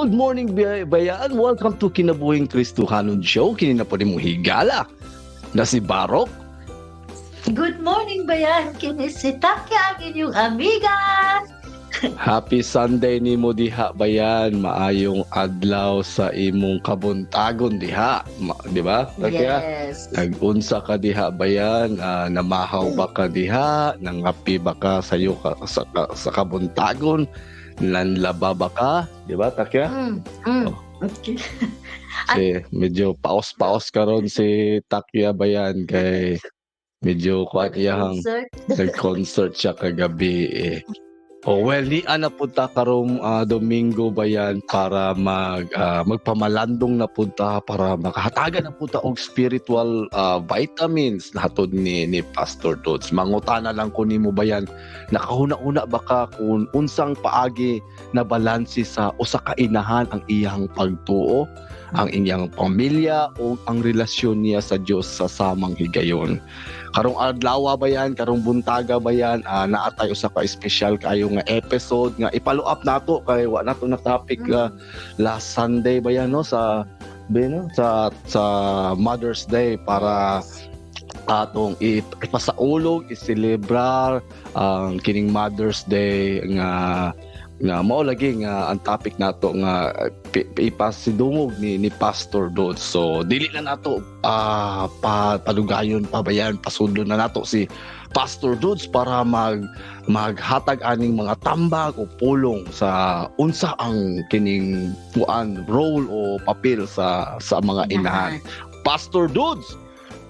Good morning, bayan. Welcome to Kinabuhing Kristohanon Show. Kini na po nimong higala na si Barok. Good morning, bayan. Kini si Takya, ang inyong amiga. Happy Sunday nimo diha, bayan. Maayong adlaw sa imong kabuntagon diha. Di ba, Takya? Yes. Nag-unsa ka diha, bayan? Namahaw ba ka diha? Nangapi ba ka sayo ka, sa kabuntagon? Nanlaba ba ka? Di ba, Takya? Mm. Oh. Okay. Si medyo paos-paos karon si Takya, bayan, kay medyo kuan iyahang Concert. Nag-concert siya kagabi eh. Oh well, ni ana punta karong Domingo, bayan, para magpamalandong na punta para makahatagan na punta og spiritual vitamins hatod ni Pastor Dudes. Mangutana lang ko nimo, bayan, nakahuna-una ba ka kung unsang paagi na balanse sa usa ka inahan ang iyang pagtuo, ang iyang pamilya o ang relasyon niya sa Dios sa samang higayon? Karong adlaw, bayan, karong buntaga, bayan, naa tay usa ka espesyal kayo nga episode nga i-follow up nato kay wa nato na topic last Sunday, bayan, no, sa no, sa Mother's Day para atong ipasaulog, iselebrar ang kining Mother's Day nga nga mao lagi nga ang topic nato nga ipasidungog ni Pastor Dod. So dili na nato pa padugayon pa, bayan, pasudlo na nato si Pastor Dudes para maghatag aning mga tambag o pulong sa unsa ang kining kuan role o papel sa mga inahan. Pastor Dudes,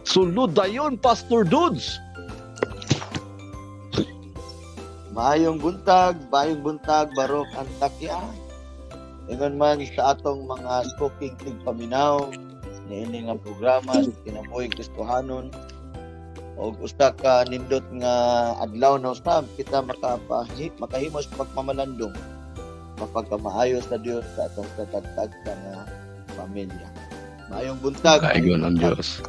sulod dayon, Pastor Dudes. Maayong buntag, Barok and Takya. Ingon man sa atong mga suking tigpaminaw niini nga programa sa Kinabuhing Kristohanon. Og usa ka nindot nga adlaw na usab kita makahimo sa pagmamalandong, mapagkamaayo sa Dios sa atong katagtag nga pamilya. Maayong buntag. Kaigon ang Dios.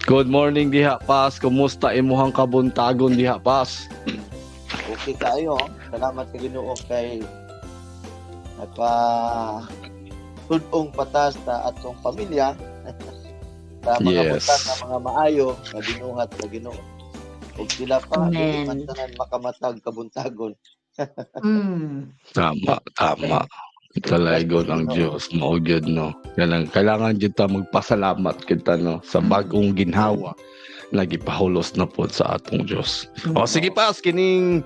Good morning diha, Pas. Kumusta imuhang kabuntagon diha, Pas? Okay kaayo. Salamat sa Ginoo kay naka tud-ong patas sa atong pamilya sa mga butang nga mga maayo nga binuhat sa Ginoo. Ug sila pa dili Amen. Man tanan makamatag kabuntagon. Tama, tama. Talaygon ang Dios, mao gyud, no. Kailangan gyud ta magpasalamat kita, no, sa bag-ong ginhawa na gipahulos na pod sa atong Dios. O sige, Pas, kining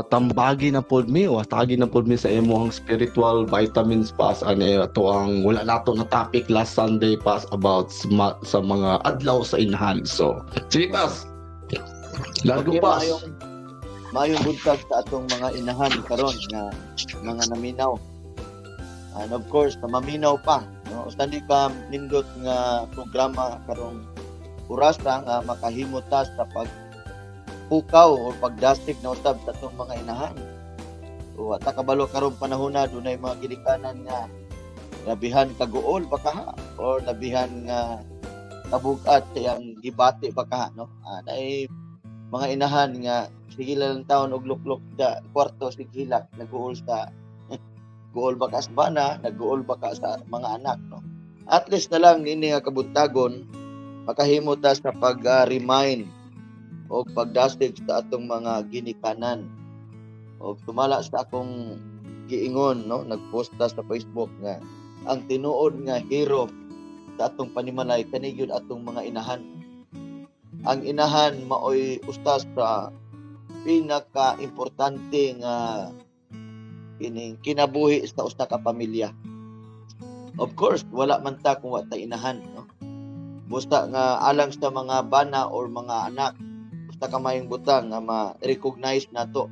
tambagi na pod mi o tagi na pod mi sa imong spiritual vitamins, Pas, ani ato ang wala nato na topic last Sunday, Pas, about sa mga adlaw sa inahan. So sige, Pas. Largo, Okay, Pas. Maayong buntag sa atong mga inahan karon nga mga naminaw. And of course, na maminaw pa, no? Usa ni ka nindot nga programa karong orasa nga makahimo ta sa pagpukaw o pagdasig na usab sa atong mga inahan. O ta kabalo karong panahon na dunay mga ginikanan nga labihan kaguol baka ha, or labihan nga kabugat iyang gibati baka ha, no? Naay mga inahan nga sige lang taon og luklok da kwarto, sige hilak, naguol sa guol baka sa bana, nagguol baka sa mga anak, no? At least na lang nini nga kabuntagon makahimo ta sa pag-remind o pagdasig sa atong mga ginikanan. O tumala sa akong giingon, no, nagpost ta sa Facebook nga ang tinuod nga hero sa atong panimalay kani gyud atong mga inahan. Ang inahan maoy usa sa pinaka-importante nga kining kinabuhi sa usa ka pamilya. Of course, wala man ta kung wa ta inahan, no? Busta nga alang sa mga bana or mga anak, usa ka maayong butang nga ma-recognize nato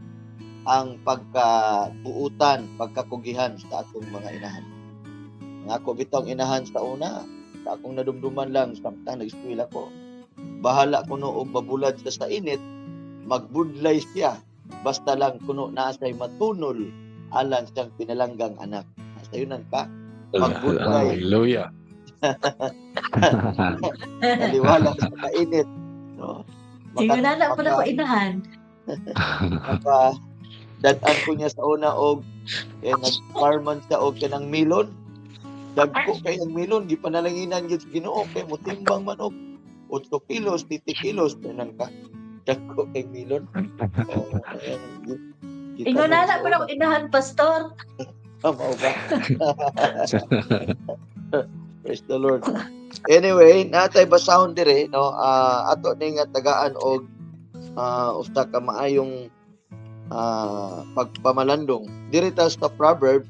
ang pagkabuutan, pagkakugihan sa atong mga inahan. Nga ako bitong inahan sa una, sa akong nadumduman lang samtang nag-eskwela ko. Bahala kuno og mabulad siya sa init, magbudlay siya, basta lang kuno naa siya'y matunol alang siyang pinalanggang anak. Sayunan ka, magbudlay. Hallelujah. Naliwala sa kainit. No? Sige na lang pala ko inahan. Maka, Dad-an ko niya sa una og nag-farm man siya og kanang melon. Dagko kay ang melon, gipanalanginan gyud sa Ginoo kay motimbang man og 8 kilos, 7 kilos tanan ka. Dagko kay melon. Oh, ayan, Ingon na na pa inahan, pastor. Ah, mao ba? Praise the Lord. Anyway, natay basahon dire, no? Ato ning nga tagaan og usa ka maayong pagpamalandong. Diri ta sa Proverb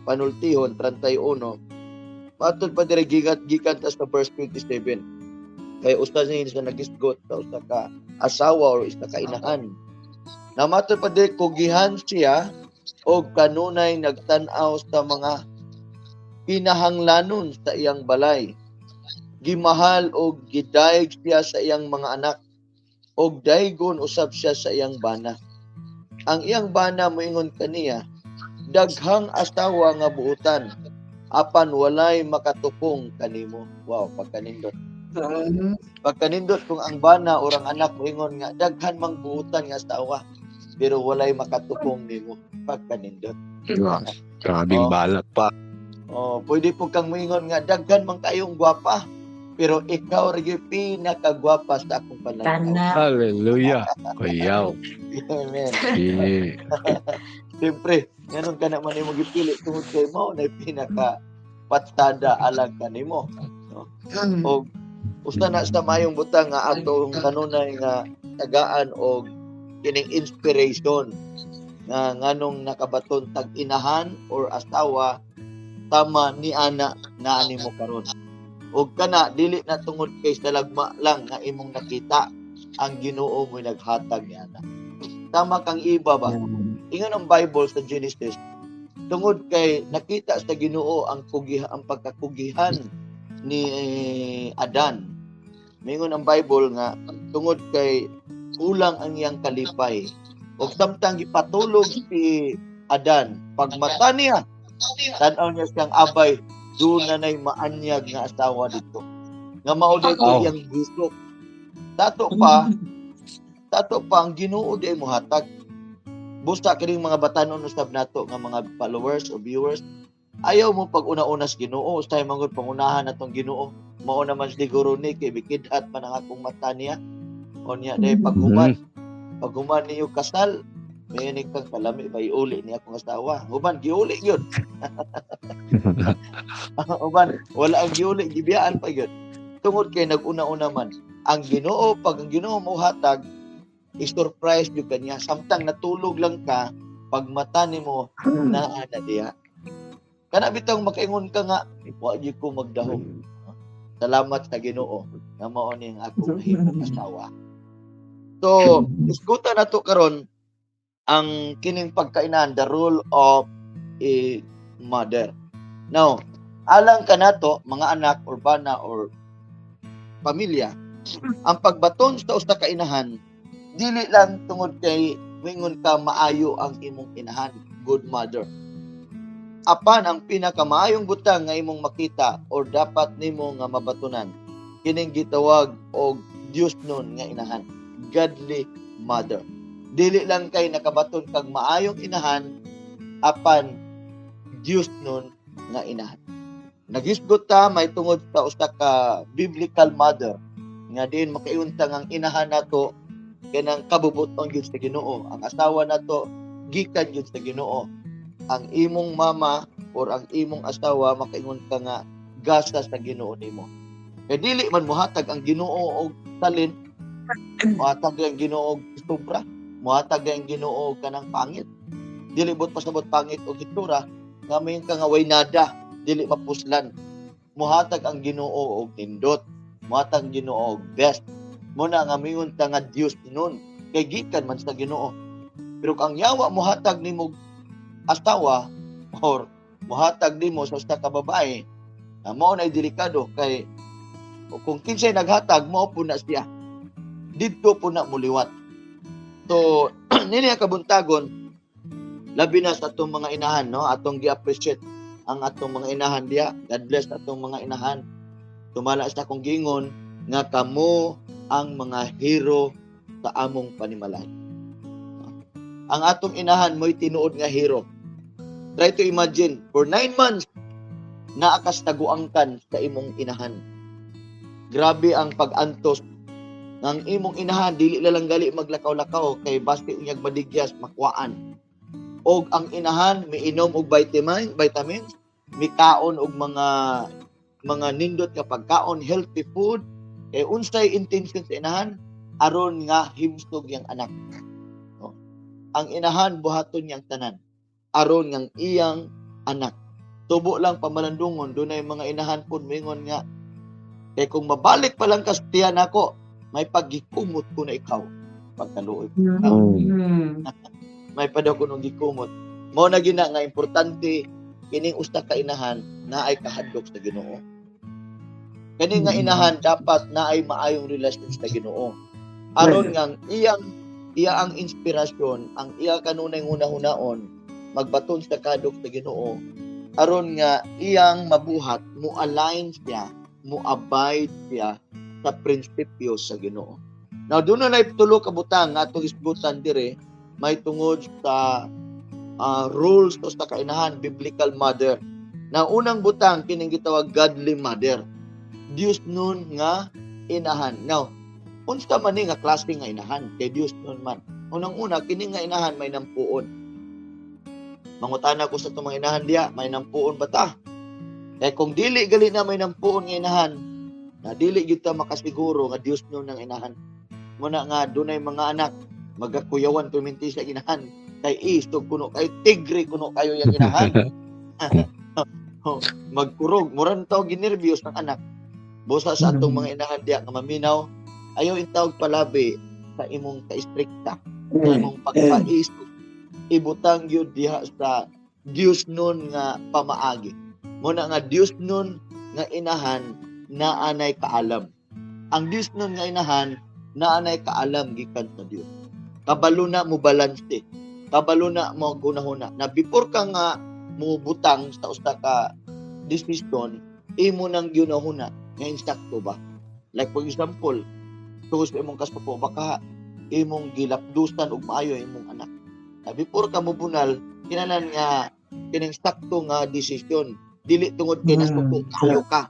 panultihon 31. Matod pa dire gigat gikan ta sa verse 27. Kay usa ni sa nagisgot sa usa ka asawa or isa ka inahan. Namatod pa dire, kugihan siya og kanunay nagtan-aw sa mga kinahanglanon sa iyang balay. Gimahal og gidayeg siya sa iyang mga anak og daygon usab siya sa iyang bana. Ang iyang bana moingon kaniya, "Daghang asawa nga buutan, apan walay makatupong kanimo." Wow, pagkanindot. Pagkanindot kung ang bana or ang anak moingon nga daghan mang buutan nga asawa pero walay makatupong nimo. Pagkanindot. Grabing Oh. balak pa. Oh, pwede po kang moingon nga daghan man kayong gwapa pero ikaw ra gyud pinakagwapa sa akong pananaw. Kana. Hallelujah. Kuyaw. Amen. Yeah. Siyempre, nganon ka naman imo gipili tungod kay mao na pinaka patsada alang kanimo. Og usa na sa mayong butang nga atong kanunay nga tagaan og kining inspiration nga nganong nakabaton tag inahan or asawa tama ni ana na animo karon. Og kana dili na tungod kay sa lagma lang nga imong nakita, ang Ginoo mo'y naghatag ni ana. Tama kang iba ba? Ingon ang Bible sa Genesis, tungod kay nakita sa Ginoo ang kugiha, ang pagkakugihan ni Adan. Mingon ang Bible nga tungod kay kulang ang iyang kalipay. Og samtang gipatulog si Adan, pagmata niya, tan-aw niya siyang abay, doon na na'y maanyag nga asawa dito. Nga mao dito iyang gusto. Tato pa ang Ginoo di mohatag. Busa kining mga batanon usab nato nga mga followers o viewers, ayaw mo pag una-una sa Ginoo, usahay manggod pangunahan natong Ginoo. Mao naman siguro ni kay bikidhat man ang akong mata niya. O niya dahil paghuman niyo kasal, may ni kang kalami ba iuli ni akong asawa. Human giuli gyud. Uban wala ang giuli, gibiyaan pa gyud. Tungod kay naguna-una man ang Ginoo, pag ang Ginoo mohatag, i-surprise gyud kaniya. Samtang natulog lang ka, pag mata nimo naa na diha. Kana bitong makaingon ka nga wa gyud ko magdahom. Salamat sa Ginoo nga mao ni ang akong nahimong asawa. So, isgutan nato karon ang kining pagkainan, the role of a mother. Now, alang kanato mga anak or bana or pamilya, ang pagbaton sa usa ka inahan dili lang tungod kay wingon ka maayo ang imong inahan, good mother. Apan ang pinakamaayong butang nga imong makita or dapat nimo nga mabatunan kining gitawag og Dios nun nga inahan, godly mother. Dili lang kay nakabaton kag maayong inahan, apan Dios nun nga inahan. Nagisgot ta may tungod sa usa ka biblical mother nga diin makaunta ang inahan nato kanang kabubuton gyud sa Ginoo. Ang asawa nato gikan gyud sa Ginoo. Ang imong mama or ang imong asawa makaingon ka nga gasa sa Ginoo nimo. Kay dili man mohatag ang Ginoo og salin, mohatag ang Ginoo og sobra, mohatag ang Ginoo og kanang pangit. Dili bot pasabot pangit og itsura nga mayon ka nga way nada, dili mapuslan. Mohatag ang Ginoo og nindot, mohatag ang Ginoo og best. Muna nga mingon ta nga Dios nun kay gikan man sa Ginoo. Pero kung ang yawa mohatag nimo asawa or mohatag nimo sa usa ka babae, na mao na delikado kay kung kinsay naghatag, mao po na siya. Didto po na muliwat. So, nini ang kabuntagon, labi na sa atong mga inahan, no? Atong gi-appreciate ang atong mga inahan diya. God bless atong mga inahan. Tumala sa akong gingon nga kamo ang mga hero sa among panimalay. Ang atong inahan mo'y tinuod nga hero. Try to imagine, for 9 months, naa kas taguangkan sa imong inahan. Grabe ang pag-antos ng imong inahan, dili na lang gali maglakaw-lakaw kay basti unyag madigyas, makwaan. Og ang inahan miinom og vitamins, mikaon og mga nindot nga pagkaon, healthy food. Kay unsay intention sa inahan? Aron nga himsog yang anak. No? Ang inahan, buhaton niyang tanan aron ngang iyang anak. Tubo lang pamalandungon, dunay mga inahan pud moingon nga kay kung mabalik pa lang kas tiyan ako, may paggikumot ko na ikaw. Pagkaluoy. May pa daw kunong gikumot. Mao na gina nga importante kining usa ka inahan na ay kahadlok sa Ginoo. Kani nga inahan dapat na ay maayong relasyon sa Ginoo. Aron ngang iyang iya ang inspirasyon, ang iya kanunay hunahunahon magbaton sa kahadlok sa Ginoo aron nga iyang mabuhat, mo align siya, mo abide siya sa prinsipyo sa Ginoo. Now, doon na tulo ka butang nga atong isgutan dire may tungod sa rules to sa kainahan, biblical mother. Na unang butang, kining gitawag godly mother. Dios nun nga inahan. Now, unsa man ni nga klase nga inahan kay Dios nun man? Unang-una, kini nga inahan may nampuon. Mangutana ko sa itong mga inahan diya, may nampuon ba ta? Kay kung dili gali na may nampuon nga inahan, na dili gyud ta makasiguro nga Dios nun ang inahan. Muna nga dunay mga anak magakuyawan perminti sa inahan kay istog kuno kay tigre kuno kayo yang inahan. Magkurog, muran taw ginerbyos ng anak. Busa sa atong mga inahan diya nga maminaw, ayaw intawag palabi sa imong ka-strikta, sa imong pagpaisog. Ibutang gyud diha sa Dios nun nga pamaagi. Muna nga Dios nun nga inahan naanay kaalam. Ang Dios nun nga inahan naanay kaalam gikan sa Dios. Kabalo na mo balanse. Kabalo na mo gunahuna. Na before ka nga mubutang sa usa ka decision, imo nang ginahuna nga insakto ba? Like for example, tungod sa imong kasuko, baka imong gilapdusan og maayo imong anak. Na before ka mobunal, kinahanglan nga kining sakto nga desisyon. Dili tungod kay nasuko kayo ka.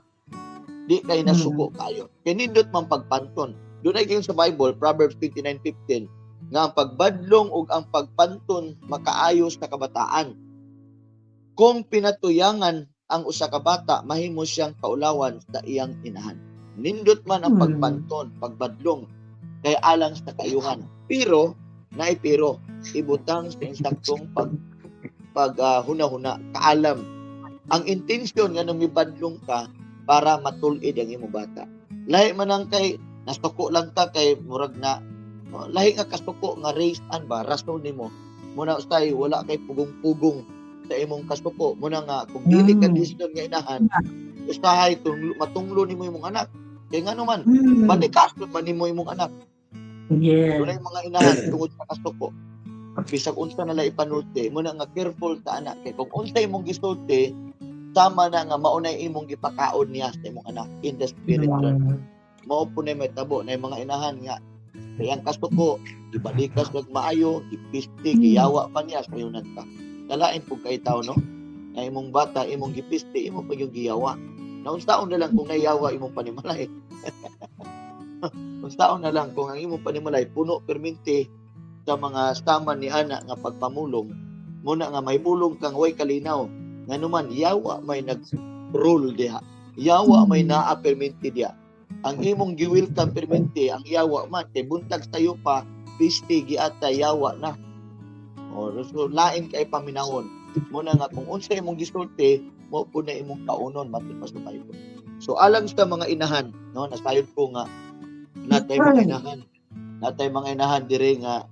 Di kay nasuko kayo. Kay nindot man pagpanton. Doon ay sa Bible, Proverbs 29:15, nga ang pagbadlong ug ang pagpanton makaayo sa kabataan. Kung pinatuyangan ang usa ka bata, mahimo siyang kaulawan sa iyang inahan. Nindot man ang pagpanton, pagbadlong, kay alang sa kaayuhan. Pero, naay pero, ibutang sa insaktong pag pag huna-huna, kaalam. Ang intensyon nga nung mibadlong ka para matul-id ang imong bata. Lahi man ang kay nasuko lang ka kay murag na oh, lahi nga kasuko nga race an ba rason nimo. Muna usay wala kay pugong-pugong sa imong kasuko. Muna nga kung dili ka desisyon nga inahan, usahay tunglo, matunglo nimo imong anak. Kay ngano man, balikas man nimo imong anak. Dunay mga inahan tungod sa kasuko. Bisag unsa na lang ipanulti, muna nga careful ta anak kay kung unsa imong gisulti, sama na nga maunay imong gipakaon niya sa imong anak in the spirit realm. Mao po na may tabo na mga inahan nga kay ang kasuko, gibalikas kag maayo, gipisti, giyawa pa niya sa yunan ka. Kalain pud kay tao, no? Nga imong bata, imong gipisti, imo pa yung giyawa. Naunsaon na lang kung nayawa imong panimalay? Unsaon na lang kung ang imong panimalay puno perminti sa mga sama ni ana nga pagpamulong, muna nga may bulong kang way kalinaw, nganuman yawa may nag-rule diha, yawa may naa perminti diha. Ang imong giwelcome perminti ang yawa man kay buntag sayo pa pisti giata yawa na. O so lain kay paminawon. Muna nga kung unsa imong gisulti, mo po na imong kaunon matud pa sa Bible. So alang sa mga inahan, no, nasayod ko nga natay mga inahan. Natay mga inahan dire nga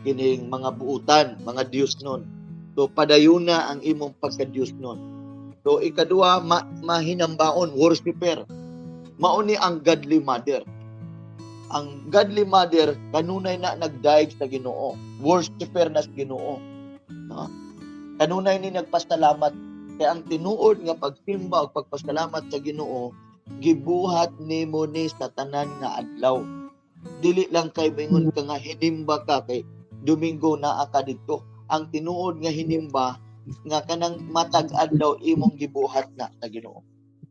kining mga buutan, mga Dios nun. So padayuna ang imong pagka-Dios nun. So ikaduha, mahinambaon, worshipper. Mauni ang godly mother. Ang godly mother kanunay na nagdaig sa Ginoo, worshipper na sa Ginoo. No? Kanunay ni nagpasalamat kay ang tinuod nga pagsimba o pagpasalamat sa Ginoo gibuhat nimo ni sa tanan nga adlaw. Dili lang kay bingon ka nga hinimba ka kay Domingo naa ka didto. Ang tinuod nga hinimba nga kanang matag adlaw imong gibuhat na sa Ginoo.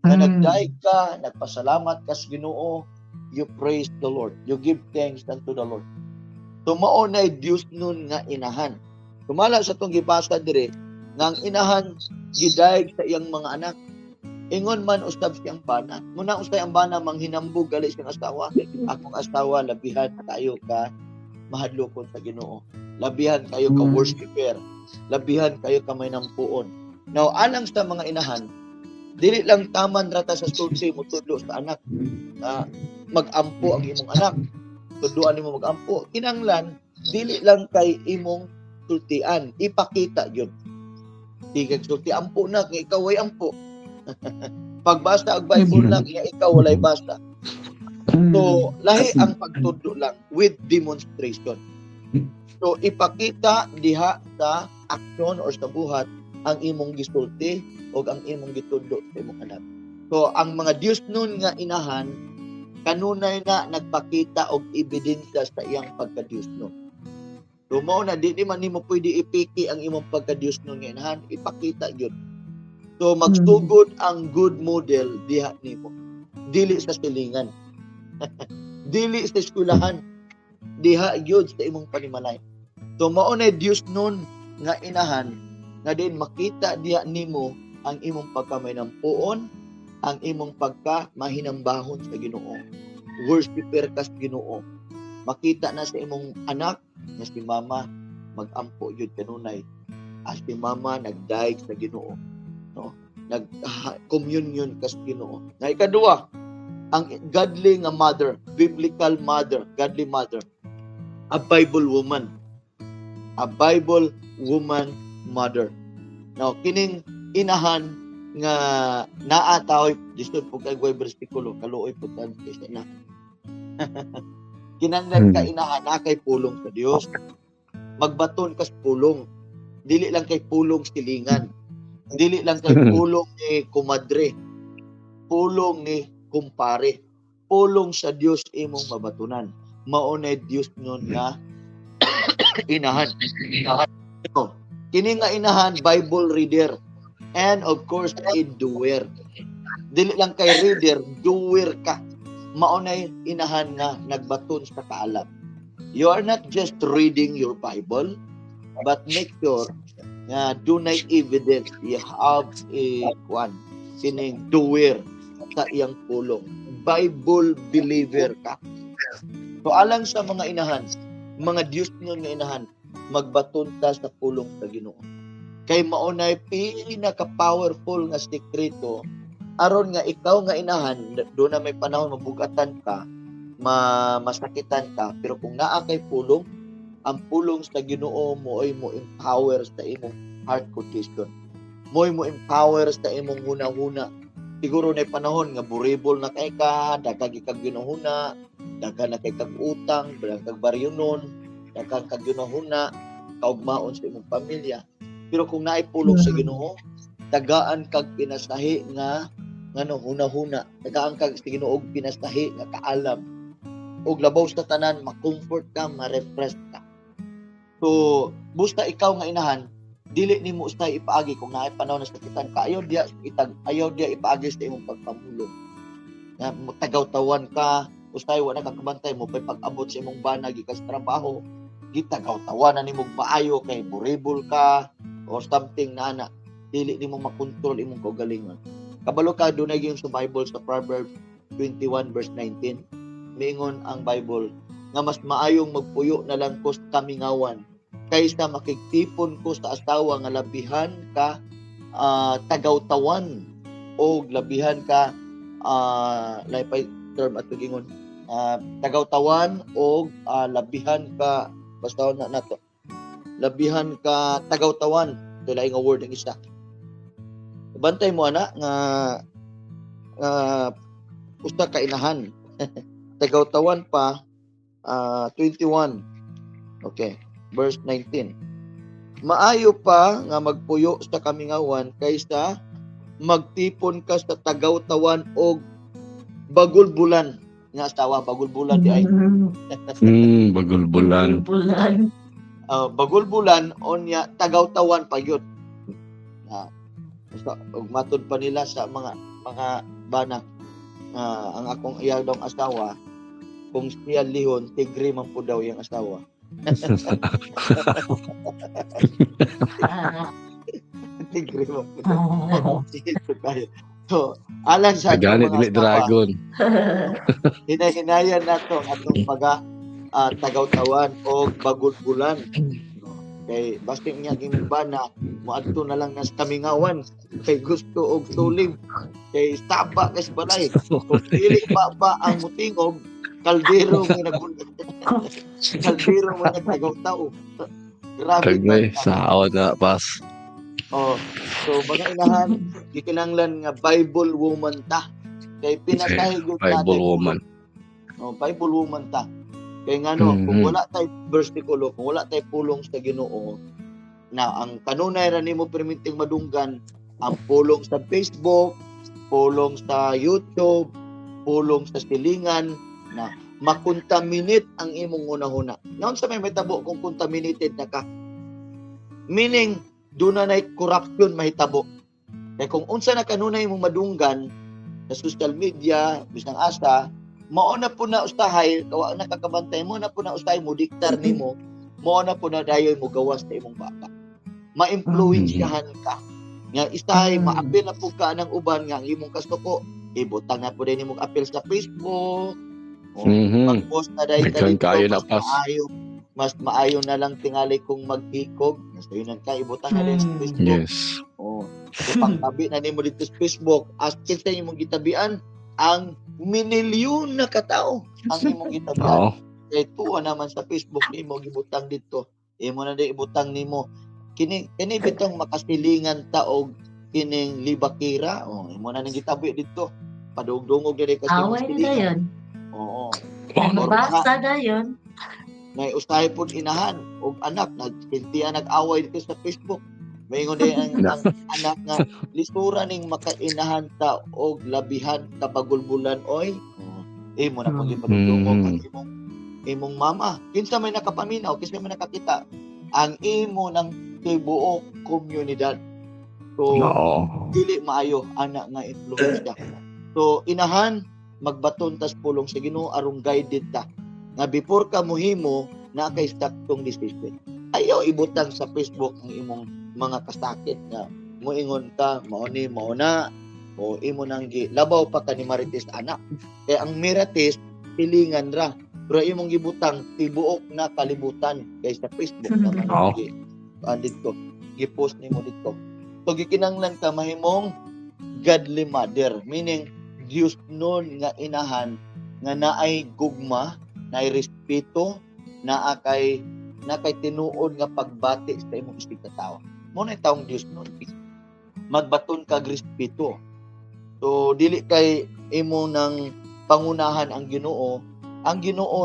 Nga nagdaig ka, nagpasalamat ka sa Ginoo, you praise the Lord. You give thanks unto the Lord. So mao na Dios nun nga inahan. Sumala sa atong gibasa dire nga ang inahan gidayeg sa iyang mga anak. Ingon man usab siyang bana. Muna usay ang bana manghinambog gali siyang asawa. "Akong asawa labihan kayo ka mahadlokon sa Ginoo. Labihan kayo ka worshipper. Labihan kayo ka may nampuon." Now, alang sa mga inahan, dili lang taman rata sa sulti mo tudlo sa anak na mag-ampo ang imong anak. Tudloan nimo mag-ampo. Kinanglan dili lang kay imong sultian, ipakita gyud. Di kag sulti, "Ampo na," nga ikaw way ampo. "Pagbasa og Bible na," nga ikaw walay basa. So, lahi ang pagtudlo lang with demonstration. So, ipakita diha sa action or sa buhat ang imong gisulti o ang imong gitudlo sa imong anak. So, ang mga Dios nun nga inahan, kanunay na nagpakita og ebidensya sa iyang pagka-Dios nun. So, mao na di man nimo pwede ipiki ang imong pagka-Dios nun nga inahan, ipakita gyud. So, magsugod ang good model diha nimo. Dili sa silingan. Dili sa eskwelahan. Diha gyud sa imong panimalay. So mao na Dios nun nga inahan nga din makita diha nimo ang imong pagkamayampuon, ang imong pagka mahinambahon sa Ginoo. Worshipper ka sa Ginoo. Makita na sa imong anak nga si mama magampo gyud kanunay. As si mama nagdaig sa Ginoo. No? Nag communion ka sa Ginoo. Na ikaduha, ang godly nga mother, biblical mother, godly mother, a Bible woman. A Bible woman mother. Now, kining inahan nga naa taoy lisod po kay way bersikulo, kaluoy po tan kay sa inahan. Kinahanglan ka inahan na kay pulong sa Dios. Magbaton ka sa pulong. Dili lang kay pulong silingan. Dili lang kay pulong ni kumadre. Pulong ni kumpare. Pulong sa Dios imong mabatunan. Mao na Dios nun nga inahan. Inahan. Kini nga inahan, Bible reader and of course a doer. Dili lang kay reader, doer ka. Mao na inahan nga nagbaton sa kaalam. You are not just reading your Bible, but make sure nga dunay evidence you have a one sining doer sa iyang pulong. Bible believer ka. So alang sa mga inahan, mga Dios nun nga inahan, magbaton ta sa pulong sa Ginoo. Kay mao nay pinaka-powerful nga sekreto aron nga ikaw nga inahan, do na may panahon mabugatan ka, masakitan ka, pero kung naa kay pulong, ang pulong sa Ginoo mo ay mo empower sa imong heart condition. Mo'y mo empower sa imong huna-huna. Siguro na panahon nga buribol na kay ka, daghang kag ginahuna, daghan na kay kag utang, daghan kag baryonon, daghan kag ginahuna, kaugmaon sa imong pamilya. Pero kung naay pulong sa Ginoo, tagaan kag pinasahi nga ngano huna-huna, tagaan kag sa Ginoo og pinasahi nga kaalam. Ug labaw sa tanan, ma-comfort ka, ma-refresh ka. So, busta ikaw nga inahan, dili nimo usay ipaagi kung naay panahon na sakitan ka, ayaw diya itag, ayaw diya ipaagi sa imong pagpamulong. Nga tagaw-tawan ka, usay wa na ka kabantay mo pay pag-abot sa imong bana gikan sa trabaho, gitagaw-tawan na nimo maayo kay buribol ka or something na ana, dili nimo makontrol imong kaugalingon. Kabalo ka dunay gyud sa Bible sa Proverbs 21 verse 19. Miingon ang Bible nga mas maayong magpuyo na lang ko sa kamingawan kaysa makigtipon ko sa asawa nga labihan ka tagawtawan o labihan ka lahi pay term ato gingon, tagawtawan o labihan ka, basta na nato labihan ka tagawtawan ito lahi nga word ang isa. Bantay mo ana nga usa ka inahan tagawtawan pa, 21, okay, verse 19: "Maayo pa nga magpuyo sa kamingawan kaysa magtipon ka sa tagawtawan og bagulbulan nga asawa." Bagulbulan di ay. Bagulbulan. Bulan. Bagulbulan onya tagawtawan pa gyud. Basta og matud pa nila sa mga bana, ang akong iya daw asawa, kung siya lihon, tigre man po daw iyang asawa. Tigre man po daw. So, alang sa atong Gani mga dili asawa, dragon. Hinahinayan nato ang atong paga tagawtawan o bagulbulan. No? Kay basta niya gimbana, moadto na lang nas kamingawan kay gusto og tulim, kay saba kay sa balay. Kung dili ba ang mutingog, kaldero mo nagul- kaldero mo nagtagaw-taw. Grabe. Tagnay sa na pas. Oh, so mga inahan, gikinahanglan nga Bible woman ta. Kay pinakahigot natin. Bible woman. Oh, Bible woman ta. Kay ngano, kung wala tay bersikulo, kung wala tay pulong sa Ginoo, na ang kanunay ra nimo perminting madunggan ang pulong sa Facebook, pulong sa YouTube, pulong sa silingan, na makontaminate ang imong hunahuna. Naon sa may mahitabo kung contaminated na ka? Meaning, doon na na'y corruption mahitabo. Kaya kung unsa na kanunay mong madunggan sa social media, bisang asa, mao na po na usahay, kawa na kakabantay mo na po na usahay mo diktar nimo, mao na po na dayoy mo gawas sa imong bata. Ma-influensyahan ka. Nga isahay, maapil na po ka ng uban nga ang imong kasuko, ibutang na po din imong apil sa Facebook. O, mag-post na dahil Daghan dito, kayo na mas pas. maayo, mas maayo na lang tingali kung maghikog. Sayunan ka, ibutang na din sa Facebook. Yes. Oh, so pangtabi na nimo dito sa Facebook, as kinsa imong gitabian ang minilyon na katao ang imong gitabian. Oo. Kay tuwa naman sa Facebook nimo gibutang dito. Imo na di ibutang nimo. Kini kini bitong makasilingan ta og kining libakira. Oh, imo na ning gitabi dito. Padugdungog diri kasi Away na dayon. Oo. Mabasa dayon. May usahay pud inahan og anak nagsintian nag-away dito sa Facebook. Maingon din ang anak nga lisura ning makainahan ta og labihan ka bagulbulan oy. Imo na pag ipadugdungog ang imong mama. Kinsa may nakapaminaw, kinsa may nakakita ang imo ng tibuok komunidad. So dili maayo anak nga influensya. So inahan magbaton tas pulong sa Ginoo aron guided ta. Nga before ka mohimo na kay saktong decision. Ayaw ibutang sa Facebook ang imong mga kasakit nga moingon ka mao ni mao na o imo nang gi labaw pa ka ni Marites anak. Kay ang Marites pilingan ra pero imong gibutang tibuok na kalibutan kay sa Facebook naman gi didto gi-post nimo didto. So gikinahanglan ka mahimong godly mother, meaning Dios nun nga inahan nga naay gugma, naay respeto, naa kay tinuod nga pagbati sa imong isig ka tawo. Mo na taong Dios nun. Magbaton kag respeto. So dili kay imo nang pangunahan ang Ginoo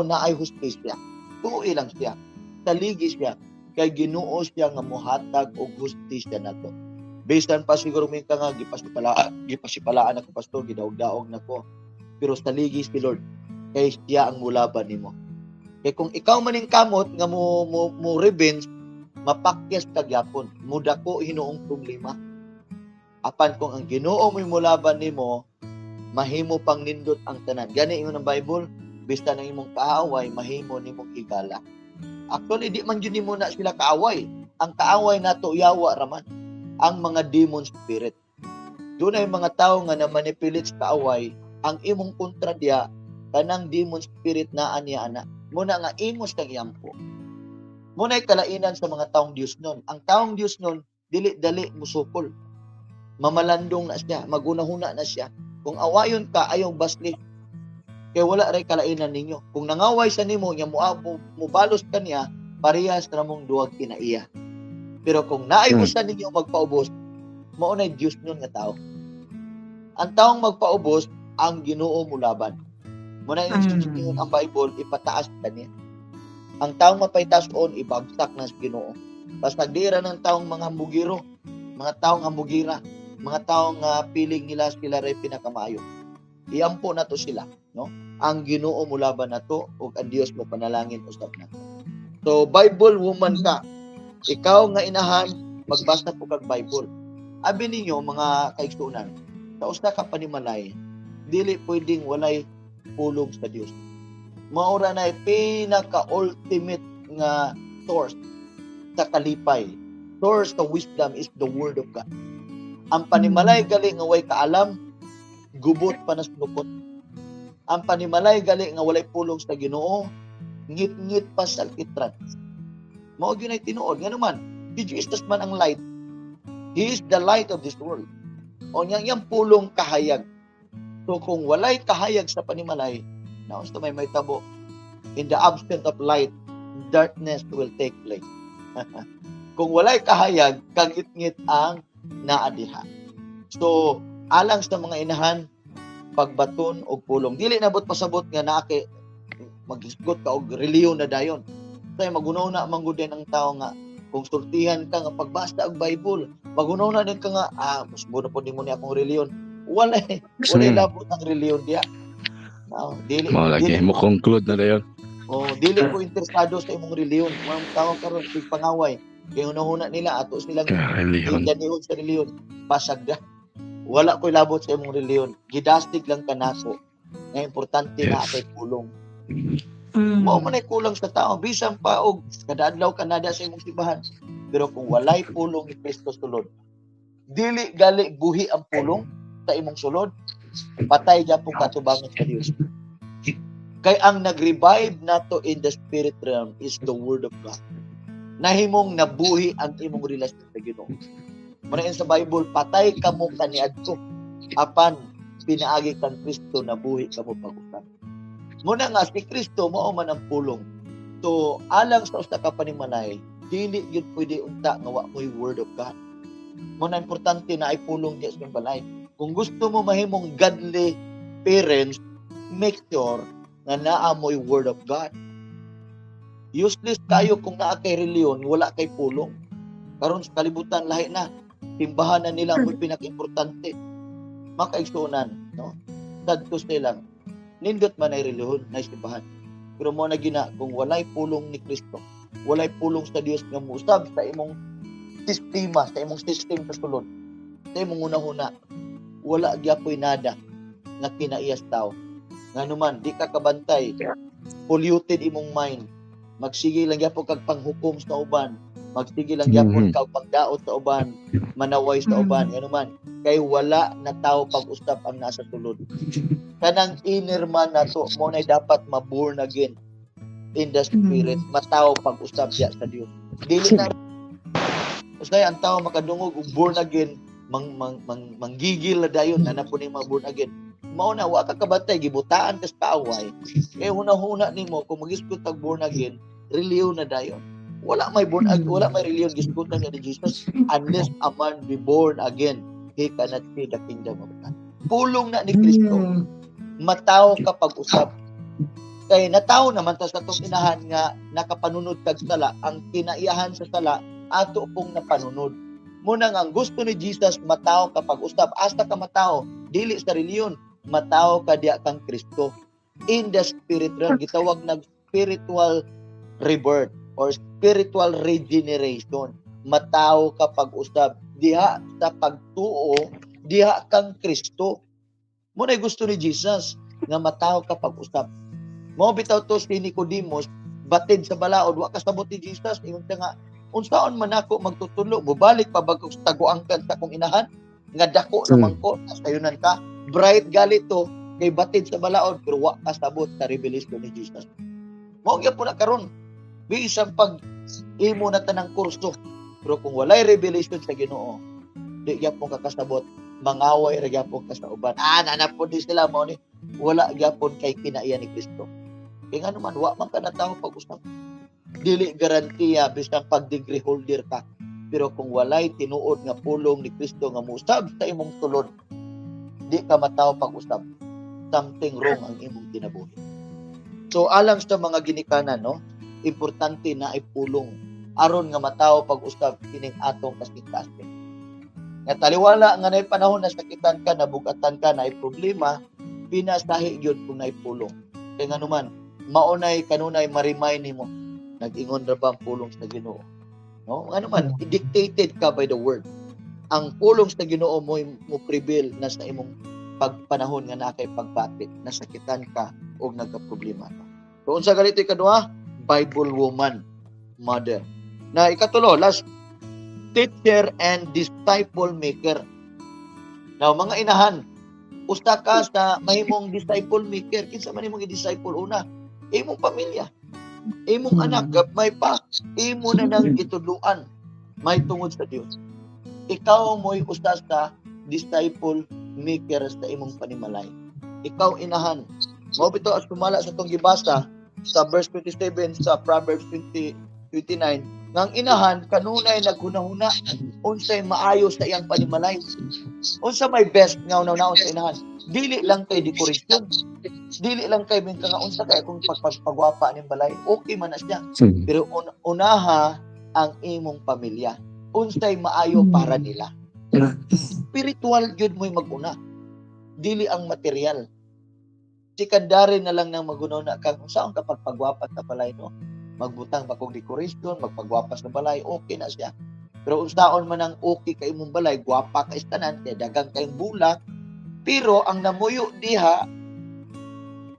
naay hustisya. Tuoy lang siya. Taligi siya kay Ginoo siya nga mohatag og hustisya nato. Bisan pa siguro may ka nga gipasipalaan ako pastor, gidaog-daog nako. Pero taligi si Lord kay siya ang mulaban nimo. Kay kung ikaw maning kamot nga mo revenge, mapakyas ka gyapon, mudako hinuong problema. Apan kung ang Ginoo mo'y mulaban nimo, mahimo pang nindot ang tanan. Gani ingon ang Bible, bisan ang imong kaaway, mahimo nimong higala. Actually, di man jud nimo na sila kaaway. Ang kaaway nato yawa raman, ang mga demon spirit. Dunay mga tawo nga namanipulate sa kaaway, ang imong kontra diya kanang demon spirit na aniya ana. Muna nga imos kang iampo. Muna'y kalainan sa mga taong Diyos nun. Ang taong Diyos nun, dili-dali musukol. Mamalandong na siya, magunahuna na siya. Kung awayon ka, ayaw basli. Kaya wala ray kalainan ninyo. Kung nangaway sa nimo, nya mubalos ka niya, parehas na mong duwag kinaiya. Pero kung naay usa ninyo magpaubos, mao na'y Diyos nun nga tao. Ang taong magpaubos, ang Ginoo mulaban. Muna yung ang Bible, ipataas ka niya. Ang taong mapaytason, ibagsak na sa Ginoo. Basta dira ng taong mga mugiro, mga taong amugira, mga taong piling nila sila ray pinakamaayo. Iampo na to sila, no? Ang Ginoo mulaban na to ug ang Dios mo panalangin usab na. So Bible woman ka. Ikaw nga inahan, magbasa po kag Bible. Abi ninyo, mga kaigsuonan, sa usa ka panimalay, dili pwedeng walay pulong sa Dios. Maura na pinaka ultimate nga source sa kalipay. Source of wisdom is the word of God. Ang panimalay gali nga way kaalam, gubot pa na lukot. Ang panimalay gali nga walay pulong sa Ginoo, ngit-ngit pa sa alkitran. Mao gyud ay tinuod nga naman, si Jesus man ang light. He is the light of this world. O niyang iyang pulong kahayag. So kung walay kahayag sa panimalay, naunsa may tabo? In the absence of light, darkness will take place. Kung walay kahayag, kangit-ngit ang naa diha. So, alang sa mga inahan, pagbaton og pulong. Dili nabot pasabot nga naa kay maghisgot ka og relihiyon na dayon. Kaya maghuna-huna man gud din ang tao nga kung sultihan ka nga pagbasa og Bible, maghuna-huna din ka nga mas na po nimo ni akong relihiyon. Walay labot ang relihiyon diya. No, dili. Mao lagi dili mo conclude na dayon. Oh, dili ko interesado sa imong relihiyon. Mga tao karon pangaway. Kay hunahuna nila ato silang Relihiyon. Ganion sa relihiyon. Pasag da. Wala ko'y labot sa imong relihiyon. Gidastig lang kanako. Nga importante na kay pulong. Mao man ay kulang sa tao bisan pa og kada adlaw ka nada sa imong simbahan. Pero kung walay pulong ni Kristo sulod, dili gali buhi ang pulong sa imong sulod, patay gyapon katubangan sa Dios. Kay ang nag-revive nato in the spirit realm is the word of God. Nahimong nabuhi ang imong relasyon sa Ginoo. Muna sa Bible, patay kamo kaniadto apan pinaagi kang Kristo, nabuhi kamo pag-usab. Muna nga si Kristo mao man ang pulong. So alang sa usa ka panimalay, dili gyud pwede unta nga wa mo'y word of God. Muna importante na ay pulong diya sa imong balay. Kung gusto mo mahimong godly parents, make sure nga naa mo'y word of God. Useless kayo kung naa kay reliyon, wala kay pulong. Karon sa kalibutan lahi na. Simbahan na nila mo'y pinaka-importante. Makaigsuonan, no? Sad to say lang, nindot man ay reliyon na simbahan. Pero mo na gina, kung walay pulong ni Kristo, walay pulong sa Dios nga muusab sa imong sistema, sa imong system sa sulod, sa imong hunahuna, wala gyapoy nada nga kinaiyas tao. Nganuman, di ka kabantay, polluted imong mind, magsige lang gyapon kag panghukom sa uban, magsige lang gyapon kag pagdaot sa uban, manaway sa uban, nganuman, kay wala na tao pag-usab ang nasa sulod. Kanang inner man nato mo na dapat ma-born again in the spirit, matawo pag-usab siya sa Dios. Dili na usay ang tao makadungog og born again, mang, mang, mang, manggigil na dayon na na po ni ma-born again. Mao na wa ka kabantay, gibutaan ka sa kaaway. Kay huna-huna nimo kung magisgot kag born again, relihiyon na dayon. Wala may born again, wala may relihiyon gisgutan niya ni Jesus unless a man be born again, he cannot see the kingdom of God. Pulong na ni Kristo, matawo ka pag-usab. Kay natawo naman ta sa atong inahan nga nakapanunod kag sala, ang kinaiyahan sa sala ato pong napanunod. Muna nga ang gusto ni Jesus, matawo ka pag-usab. Asa ka matawo? Dili sa relihiyon, matawo ka diya kang Kristo. In the spirit realm, gitawag nag spiritual rebirth or spiritual regeneration. Matawo ka pag-usab diha sa pagtuo diha kang Kristo. Muna gusto ni Jesus nga matawo ka pag-usab. Mao bitaw to si Nicodemus, batid sa balaod, wa kasabot ni Jesus. Ingon siya nga, unsaon man ako magtutulo, mubalik pa bag taguangkan sa akong inahan nga dako naman ko, sayunan ka, bright gali to kay batid sa balaod, pero wa kasabot sa revelation ni Jesus. Mao gyud na karon, bisan pag imo na tanang kurso, pero kung walay revelation sa Ginoo, di gyapon ka kasabot, mangaway ra gyapon ka sa uban. Nana po di sila mao ni wala gyapon kay kinaiya ni Kristo. Kay ngano man wa man ka natawo pag-usab. Dili garantiya bisan pag degree holder ka, pero kung walay tinuod nga pulong ni Kristo nga muusab sa imong sulod, di ka matawo pag-usab. Something wrong ang imong kinabuhi. So alang sa mga ginikanan, no, importante na ay pulong aron nga matawo pag-usab kining atong kasing-kasing. Nga taliwala nga nay panahon na sakitan ka, nabugatan ka, na ay problema, pinasahi gyud kung nay pulong. Kay nganuman, maunay kanunay ma-remind nimo. Nag-ingon ra ba ang pulong sa Ginoo? No? Ano man, dictated ka by the word. Ang pulong sa Ginoo mo mo prevail na sa imong pagpanahon nga naa kay pagbati, nasakitan ka o nagka-problema ka. So unsa ganito ikaduha? Bible woman, mother. Na ikatulo, last, teacher and disciple maker. Now, mga inahan, usa ka sa mahimong disciple maker. Kinsa man imong i-disciple una? Imong pamilya. Imong anak, gabmay pa. Imo na nang gitudluan may tungod sa Dios. Ikaw mo'y usa sa disciple maker sa imong panimalay. Ikaw, inahan. Mao bitaw as sumala sa atong gibasa sa verse 27 sa Proverbs 20, 29 nga ang inahan kanunay naghunahuna unsay maayo sa iyang panimalay. Unsa may best nga una sa inahan. Dili lang kay decoration. Dili lang kay ka nga unsa kay akong pagpagwapa ning balay. Okay man na siya. Pero unaha ang imong pamilya. Unsay maayo para nila. Spiritual gyud mo'y maguna. Dili ang material. Secondary na lang nang magunaw na kang unsaon ka pagpagwapa sa balay, no? Magbutang ba kog decoration, magpagwapa sa balay, okay na siya. Pero unsaon man ang okay kay imong balay, gwapa kay tanan, kay dagang kayong bulak, pero ang namuyo diha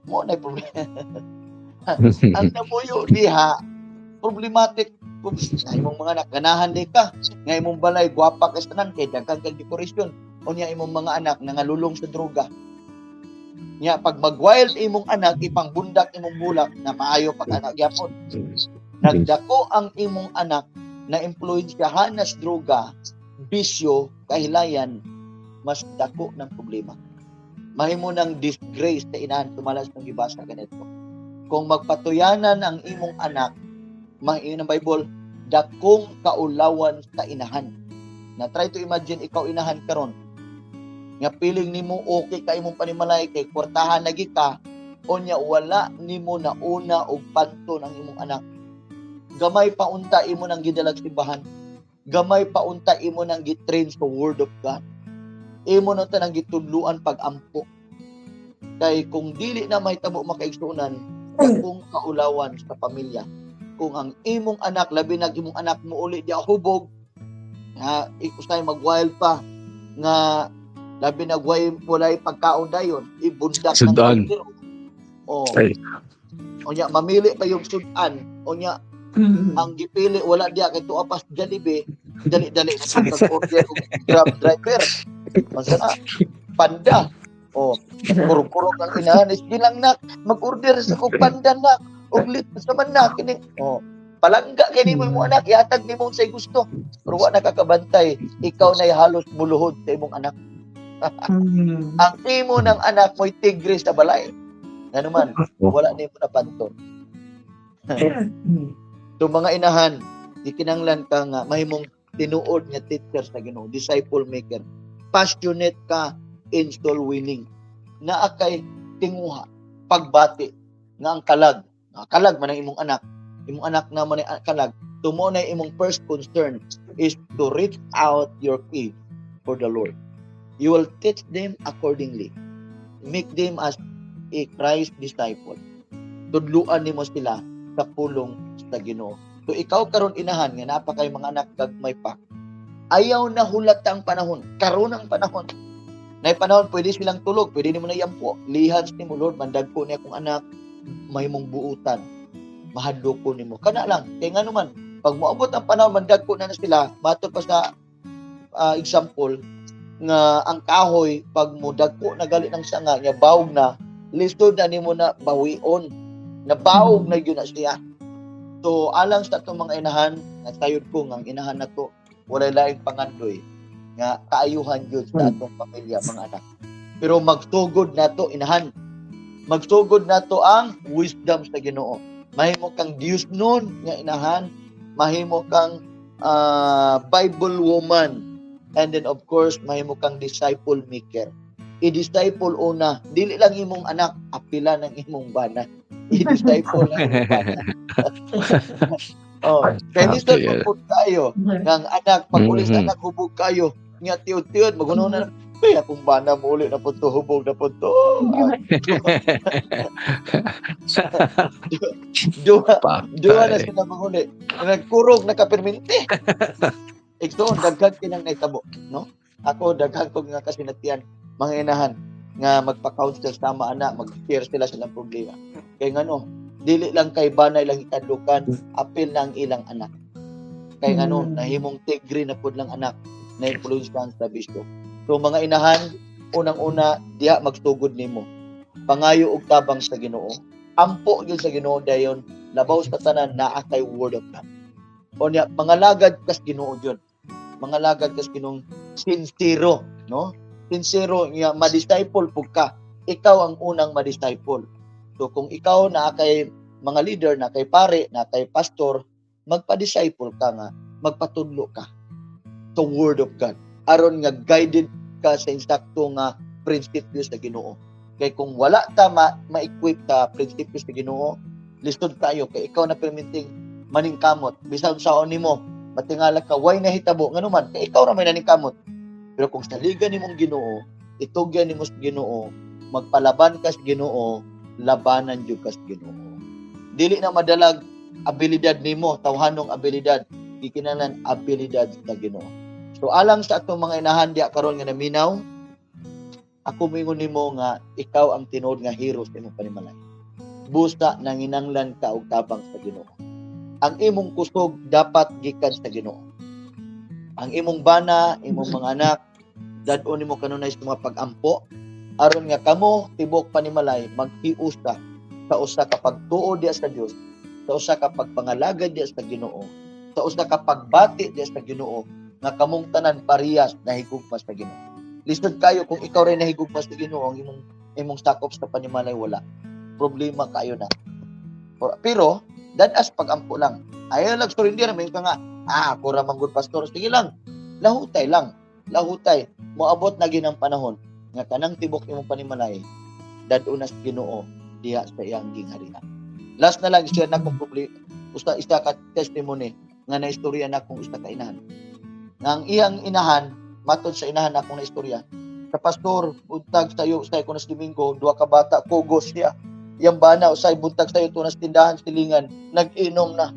mo na problema. Ang namuyo diha problematic kung nga imong mga anak ganahan di ka nga imong balay gwapa kay tanan kay daghan kag decoration, unya imong mga anak nangalulong sa droga. Nya pag mag-wild imong anak, ipangbundak imong bulak na maayo pag anak gyapon. Nagdako ang imong anak na impluwensyahan nas droga, bisyo, kahilayan, mas dako ng problema. Mahimo ng disgrace sa inahan tumalas ng gibasa ganito. Kung magpatuyanan ang imong anak, mahiyon ang Bible, dakong kaulawan sa inahan. Na try to imagine ikaw inahan karon nga piling nimo okay ka imong panimalay kay kwartahan lagi ka, unya wala nimo nauna og panton ang imong anak. Gamay pa unta imo nang gidalag simbahan. Gamay pa unta imo nang gitrain sa word of God. Imo na tanang gitudluan pag-ampo. Kay kung dili na mahitabo, makaigsuonan, kung kaulawan sa pamilya. Kung ang imong anak, labi nag imong anak mo uli di hubog, nga ikusay mag-wild pa, nga labi nag walay pagkaon dayon, ibundak ng Sudan. kaldero. Oh. Ay. Unya mamili pa yung sudan, unya ang gipili wala diya kay tuwa pas Jollibee, dali-dali na pag order og Grab driver. Masa na panda. Oh, kurog-kurog ang inahan is bilang nak, mag-order sa kog panda nak. Og lit sa man na kini. Oh, palangga kay nimo imong anak, ihatag nimo unsay gusto. Pero wa nakakabantay, ikaw na halos muluhod sa imong anak. Ang imo ng anak mo'y tigre sa balay. Ngano man, wala nimo na panton. So mga inahan, di kinanglan ka nga mahimong tinuod nga teacher sa Ginoo, disciple maker. Passionate ka in soul winning. Naa kay tinguha, pagbati nga ang kalag, nga kalag man ang imong anak, imong anak na man ang kalag, tumo na imong first concern is to reach out your kids for the Lord. You will teach them accordingly. Make them as a Christ disciple. Tudluan nimo sila sa pulong sa Ginoo. So ikaw karon inahan nga naa pa kay mga anak gagmay pa. Ayaw na hulat ang panahon. Karon ang panahon. Nay panahon pwede silang tulog, pwede nimo na iampo. Lihans nimo, "Lord, mandagko ni akong anak, mahimong buutan. Mahadlok ko nimo." Kana lang, kay ngano man pag moabot ang panahon mandagko na na sila, matod pa sa example nga ang kahoy pag modagko na gali ng sanga nya bawog na, lisod na nimo na bawion. Nabawog na yun na siya. So alang sa atong mga inahan, nasayod ko nga ang inahan nato walay laing pangandoy nga kaayuhan yun sa atong pamilya, mga anak. Pero magsugod nato inahan. Magsugod nato ang wisdom sa Ginoo. Mahimo kang Dios nun nga inahan, mahimo kang Bible woman, and then of course mahimo kang disciple maker. I-disciple una, dili lang imong anak, apila ng imong bana. I-disciple ang imong bana. Oh, kay lisod okay, pud kayo ng anak pag uli sa anak hubog kayo nga tiud-tiud maguno na. Kaya akong bana mo uli na po to, hubog na po to. Duha, duha na sila manguli. Nagkurog na kapirminti. Igsoon, daghan kinang nahitabo, no? Ako, daghan ko nga kasinatian, mga inahan, nga magpa-counsel sama ana, mag-share sila silang problema. Kay ngano, dili lang kay banay lang ikadukan, apil na ang ilang anak. Kay ngano, nahimong tigre na pud lang anak na influensyahan sa bisyo. So mga inahan, unang-una diha magsugod nimo. Pangayo og tabang sa Ginoo. Ampo gyud sa Ginoo dayon, labaw sa tanan naa kay word of God. Unya mangalagad kas Ginoo gyud. Mangalagad kas Ginoong sincero, no? Sincero nga ma-disciple pug ka. Ikaw ang unang ma-disciple. So kung ikaw naa kay mga leader, naa kay pare, naa kay pastor, magpa-disciple ka nga, magpatudlo ka sa word of God. Aron nga guided ka sa insakto nga prinsipyo sa Ginoo. Kay kung wala ta ma-equip ta prinsipyo sa Ginoo, lisod kayo kay ikaw na perminting maningkamot. Bisan saon nimo, matingala ka way nahitabo ngano man kay ikaw ra may naningkamot. Pero kung saligan nimong Ginoo, itugyan nimo sa Ginoo, magpalaban ka sa Ginoo, labanan jud ka sa Ginoo. Dili na madalag abilidad nimo, tawhanong abilidad, gikinahanglan abilidad sa Ginoo. So alang sa atong mga inahan diya karon nga naminaw, ako moingon nimo nga ikaw ang tinuod nga hero sa imong panimalay. Busa nanginanglan ka og tabang sa Ginoo. Ang imong kusog dapat gikan sa Ginoo. Ang imong bana, imong mga anak, dad-on nimo kanunay sa mga pag-ampo aron nga kamo tibok panimalay maghiusa sa usa ka pagtuo diya sa Dios, sa usa ka pagpangalagad diya sa Ginoo, sa usa ka pagbati diya sa Ginoo, nga kamong tanan parehas nahigugma sa Ginoo. Lisod kayo kung ikaw rin nahigugma sa Ginoo, ang imong sakop sa panimalay wala. Problema kayo na. Pero dadas pagampo lang. Ayaw lang surrender, may ka nga, ako ra man gud pastor, sige lang. Lahutay lang. Lahutay. Moabot na ginang panahon nga kanang tibok imong panimalay dad-on na sa Ginoo diha sa iyang gingharian. Last na lang share na akong problema, usa isa ka testimony nga naistorya na akong usa ka inahan. Nga ang iyang inahan, matod sa inahan akong naistorya, sa pastor, buntag sayo, usay ko na sa Domingo, duha ka bata, kugos siya. Iyang bana, usay buntag sayo, tunas tindahan, silingan, nag-inom na.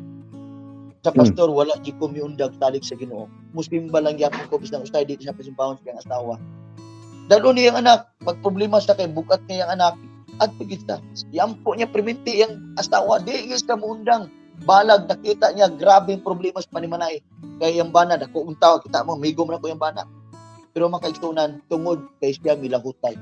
Sa pastor, wala di ko miundag salig sa Ginoo. Musimba lang gyapon ko, bisan usay dito sa pasimbahon sa iyang asawa. Dalo niyang anak, magproblema sa kay bukat niyang anak, at pigit sa. Yampo niya, priminti iyang asawa, di siya muundang. Balag, nakita niya, grabing problema sa panimanay. Kaya iyang bana, dako ang tao, kita mo, migom na ko iyang bana. Pero makaigsunan, tungod kay siya milahutay.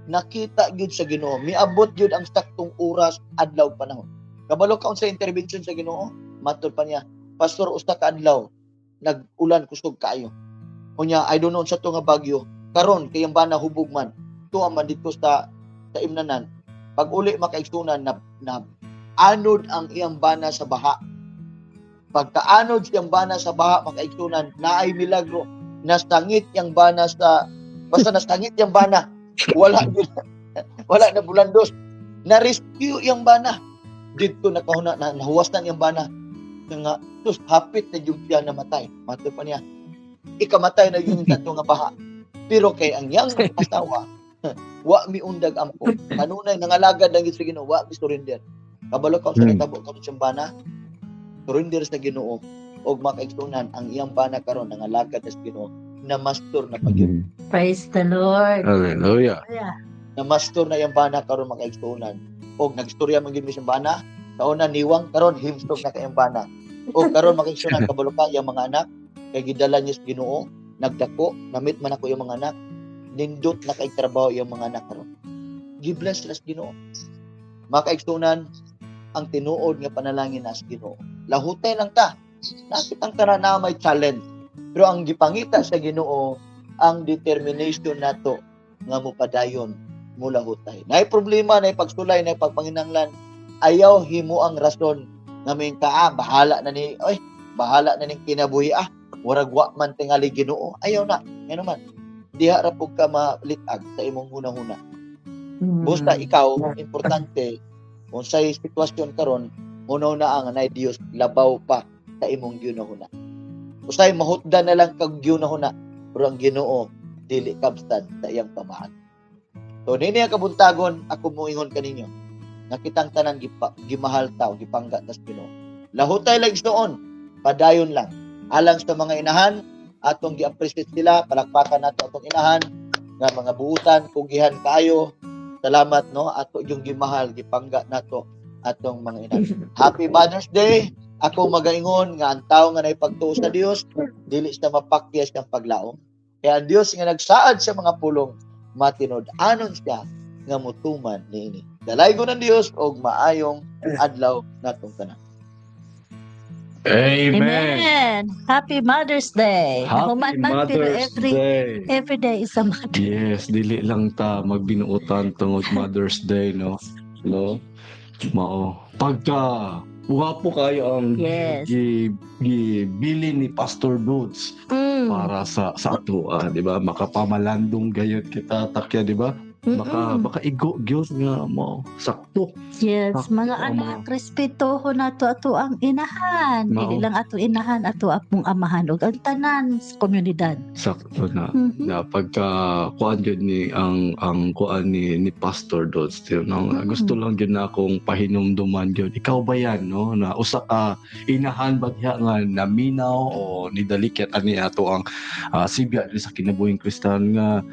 Nakita gyud sa Ginoo, miabot gyud ang saktong oras, adlaw panahon. Kabalo ka sa intervention sa Ginoo, matod pa niya, pastor, usa ka adlaw, nag-ulan kusog kaayo. Unya, I don't know sa to nga bagyo. Karon kay ang bana hubog man, tuwa man dito sa imnanan. Pag uli makaigsunan na anod ang iyang bana sa baha. Pagkaanod siyang bana sa baha makaigsunan, naay milagro, nasangit yang bana sa, basta nasangit yang bana, wala wala na bulandos, na rescue yang bana. Didto nakahuna na nahuwas na yang bana. Nga tus hapit na jud siya namatay. Matod pa niya, ikamatay na yung tatlo nga baha. Pero kay ang yang asawa, wa miundag ampo. Kanunay nangalagad lang sa Ginoo, wa mi surrender. Kabalo ka sa natabo karon siyang bana, surrender sa Ginoo og makaigsunan ang iyang bana karon nangalagad sa Ginoo, na mastor na pagyud. Praise the Lord. Hallelujah. Na mastor na iyang bana karon makaigsunan. Og nagstorya man gyud mi siyang bana, kauna niwang karon himsog na kay iyang bana. Og karon makaigsunan kabalo ka iyang mga anak kay gidala niya sa Ginoo, nagdako, namit man ako yung mga anak, nindot na kay trabaho yung mga anak karon. Gi-bless sila sa Ginoo. Makaigsunan ang tinuod nga panalangin na sa Ginoo. Lahutay lang ta. Nakitang tanan na may challenge. Pero ang gipangita sa Ginoo ang determination nato nga mopadayon mulahutay. Naay problema, naay pagsulay, naay pagpanginanglan, ayaw himo ang rason nga may ka, bahala na ni, oy, bahala na ning kinabuhi warag wa man tingali Ginoo, ayaw na. Ngano man, diha ra pug ka malitag sa imong hunahuna. Basta ikaw, importante kung sa sitwasyon karon, hunahuna ang anay Dios labaw pa sa imong ginahuna. Usay mahutdan na lang kag ginahuna, pero ang Ginoo dili kabsat sa iyang pamaagi. So nini ang kabuntagon, ako moingon kaninyo nga kitang tanan gimahal ta o gipangga tas Ginoo. Lahutay lang igsoon, padayon lang. Alang sa mga inahan, atong gi-appreciate sila, palakpakan nato atong inahan nga mga buutan, kugihan kaayo. Salamat, no, ato yung gimahal, gipangga nato atong mga inahan. Happy Mother's Day. Ako magaingon nga ang tawo nga naipagtuo sa Dios dili siya mapakyas ng paglaom. Kaya ang Dios nga nagsaad sa mga pulong matinud-anon siya nga mutuman niini. Dalaygon ng Dios og maayong adlaw natong tanan. Amen. Amen. Happy Mother's Day. Happy Nahuman man, pero Mother's every Day. every day is a mother. Yes, dili lang ta magbinuotan tungod Mother's Day, no? No? Mao. Pagka wapo kayo ang gibili ni Pastor Dudes para sa ato, di ba? Makapamalandong gayud kita takya, di ba? Maka baka igo gyud nga mo sakto. Yes, Sakto mga ang anak, respeto nato ato ang inahan. Mao. Dili lang ato inahan, ato apong amahan ug ang tanan sa komunidad. Sakto na. Na pagka kuan gyud ni ang kuan ni Pastor Dods, di, no? Gusto lang gyud na akong pahinumduman gyud. Ikaw ba yan, no? Na usa ka inahan ba diha nga naminaw o nidalikyat ani ato ang sibya diri sa kinabuhing Kristiyan nga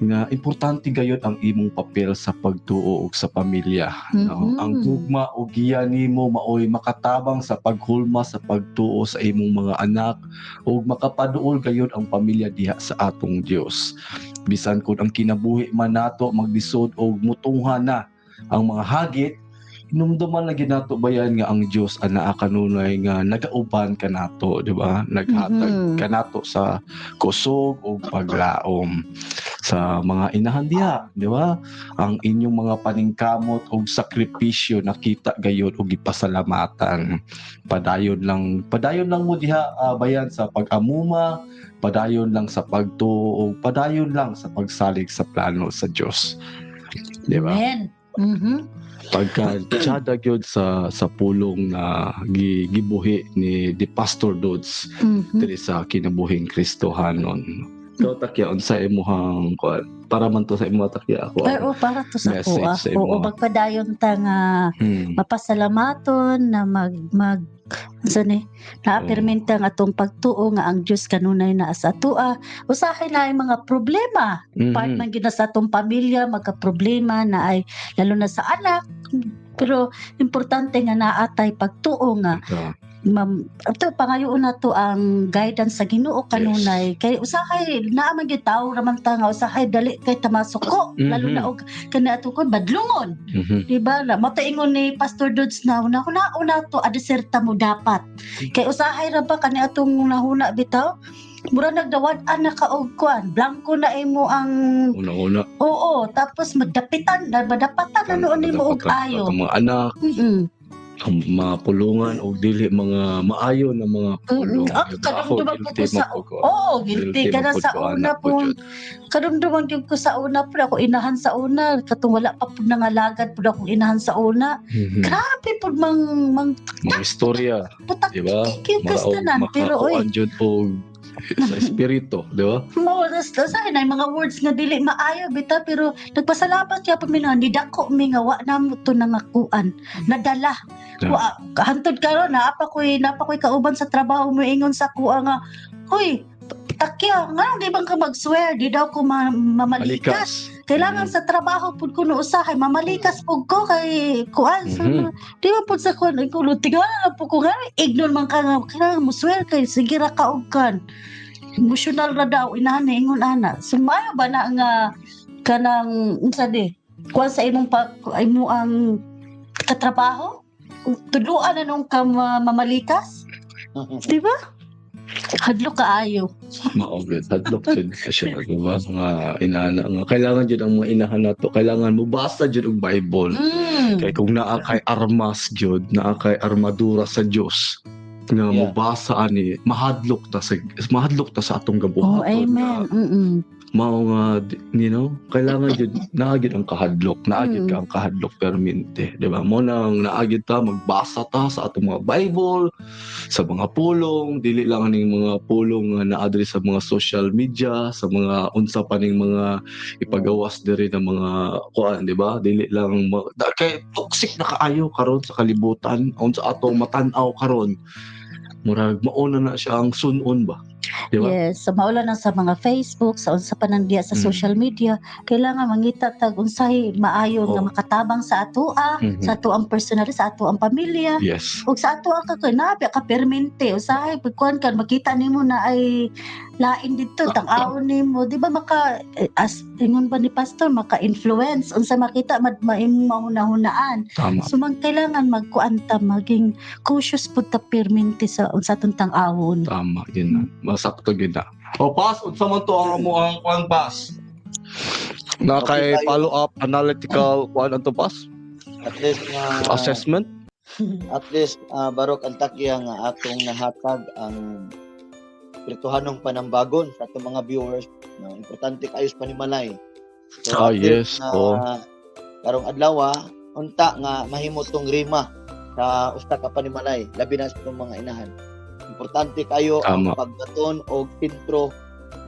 nga importante gayud ang imong papel sa pagtuo ug sa pamilya, no? Ang gugma o giya nimo maoy makatabang sa paghulma sa pagtuo sa imong mga anak ug makapaduol gayud ang pamilya diha sa atong Dios. Bisan kung ang kinabuhi man nato maglisod og mutungha na ang mga hagit, hinumduman lagi nato bayan nga ang Dios anaa kanunay nga nagauban kanato, di ba? Naghatag kanato sa kusog ug paglaom sa mga inahan diha, di ba? Ang inyong mga paningkamot ug sakripisyo nakita gayud ug gipasalamatan. Padayon lang mo diha bayan sa pag-amuma, padayon lang sa pagtuo ug padayon lang sa pagsalig sa plano sa Dios. Di ba? Amen. Pagka tsada gyud sa pulong na gibuhi ni di Pastor Dudes diri sa kinabuhing Kristohanon. Ikaw takya, unsa imong kuan? Para man to sa imo takya ako. Ay, oh, para to sa Message ako. sa imo. Oo, magpadayon ta nga mapasalamaton na mag mag unsa ni naapirmenta nga atong pagtuo nga ang Dios kanunay naa sa atoa. Usahay na ay mga problema. Part man gyud na sa atong pamilya magka-problema na ay lalo na sa anak. Pero importante nga naa tay pagtuo nga Ito. Ma'am, ato pangayoon nato ang guidance sa Ginoo kanunay kay usahay naa man gyud tawo ra man ta nga usahay dali kay tamasuko lalo na og kani ato kon badlungon, di ba? Na mataingon ni Pastor Dudes na una una una to adeserta mo dapat kay usahay ra ba kani atong nahuna bitaw mura nagdawad-an na ka og kuan blanko na imo ang Una-una. Oo, tapos madapitan na madapatan na noon nimo og ayo. Ang mga anak, ang mga pulungan o dili mga maayo na mga pulong. Ah, Ako, kadumduman po guilty ko sa man po ko. Oo, guilty ka na man sa po ko, una anak po. jud. Kadumduman gyud ko sa una po ako inahan sa una katong wala pa pud nangalagad pud akong inahan sa una. Grabe pud mang mang Mga istorya, putak di ba? gyud kastanan pero oy makakuan jud og sa espiritu, di ba? Mo sa na mga words nga dili maayo bitaw pero nagpasalamat kaya pa mi na nidako mi nga wa namo to nangakuan nadala. Wa hantod karon naa pa koy kauban sa trabaho mo ingon sa kuha nga, "Hoy, takya, nganong di bang ka mag-swear? Di daw ko mamalikas." Malikas. Kailangan sa trabaho pud kuno usahay mamalikas pud ko kay kuan sa di ba pud sa kuan ko tingala na pud ko nga ignore man ka nga kailangan mo swear kay sige ra ka og kan emotional ra daw inahan ni ingon ana. So maayo ba na nga kanang unsa di kuan sa imong pa, imo ang katrabaho tudloan na nung ka mamalikas, di ba? Hadlok kaayo. Mao gyud, hadlok jud siya, di ba? Mga inana nga kailangan jud ang mga inahan nato, kailangan mo basa jud og Bible. Kay kung naa kay armas jud, naa kay armadura sa Dios. Nga mobasa ani, mahadlok ta sa atong gabuhaton. Oh, amen. Nga mao nga kailangan jud naa gyud ang kahadlok, naa gyud ka ang kahadlok permente, di ba? Mo nang naa gyud ta, magbasa ta sa atong mga Bible, sa mga pulong, dili lang aning mga pulong nga naa diri sa mga social media, sa mga unsa pa ning mga ipagawas diri ng mga kuan, di ba? Dili lang kay toxic na kaayo karon sa kalibutan. Unsa atong matan-aw karon, murag mauna na siya ang sunon ba, di ba? Yes, so maula na sa mga Facebook, sa unsa pa nang diya sa social media, kailangan mangita tag unsay maayo nga makatabang sa atoa, sa atoang personal, sa atoang pamilya. Ug sa ato ang kanabi ka permente, usahay pagkuan ka makita nimo na ay lain didto, tang-awon nimo, di ba? Maka as ingon ba ni pastor, maka-influence unsa makita mad maimong mahuna-hunaan. So man kailangan magkuan ta, maging cautious pud ta permente sa unsa atong tang-awon. Tama gyud na. Masakto gyud na. O pas, unsa man to ang amo ang kuan, pas? Na kay Okay, tayo. Follow up analytical kuan anto, pas? At least nga Assessment? At least Barok Antakya, nga atong nahatag ang espirituhanong panambagon sa atong mga viewers, no? Importante kaayo sa panimalay. So, at least na karong adlaw unta nga mahimo tong rima sa usa ka panimalay, labi na sa atong mga inahan. Importante kayo ang pagbaton og sentro